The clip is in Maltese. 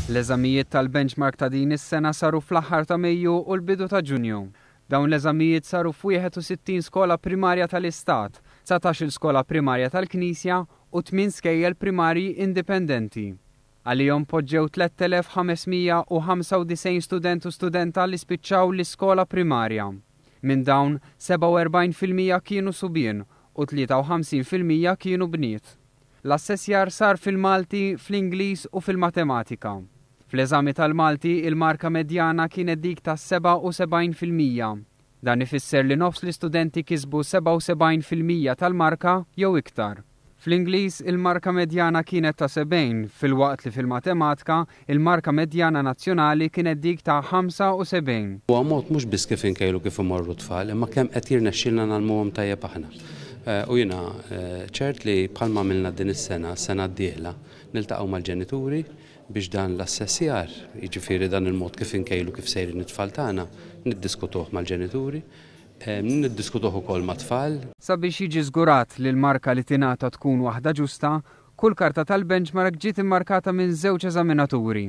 L-eżamijiet tal-benchmark ta' din is-sena saru fl-aħħar ta' Mejju u l-bidu ta' Ġunju. Dawn l-eżamijiet saru f'61 skola primarja tal-Istat, 19-il skola primarja tal-Knisja u tmien skejjel primarji indipendenti. Għalihom poġġew 3,595 student u studenta li spiċċaw l-iskola primarja. Minn dawn, 47% kienu subien u 53% kienu bniet. L-assessjar sar fil-Malti, fl-Ingliż u fil-Matematika. Fl-eżami tal-Malti, il-marka medjana kienet dik ta' 77%. Dan ifisser li nofs l-istudenti kisbu 77% tal-marka jew iktar. Fl-Ingliż, il-marka medjana kienet ta' 70, filwaqt li fil-Matematka, il-marka medjana nazzjonali kienet dik ta' 75. Huwa mod mhux biss kif inkejlu kif imorru t-tfal, imma kemm qed jirnexxielna ngħallmuhom tajjeb aħna. U jiena ċert li bħalma għamilna din is-sena, s-sena d-dieħla, niltaqgħu mal-ġenituri biex dan l-assessjar, jiġifieri dan il-mod kif inkejlu kif sejrin it-tfal tagħna, niddiskutuh mal-ġenituri. Niddiskutuh ukoll mat-tfal. Sabiex jiġi żgurat li l-marka li tingħata tkun waħda ġusta, kull karta tal-benchmark ġiet immarkata minn żewġ eżaminaturi.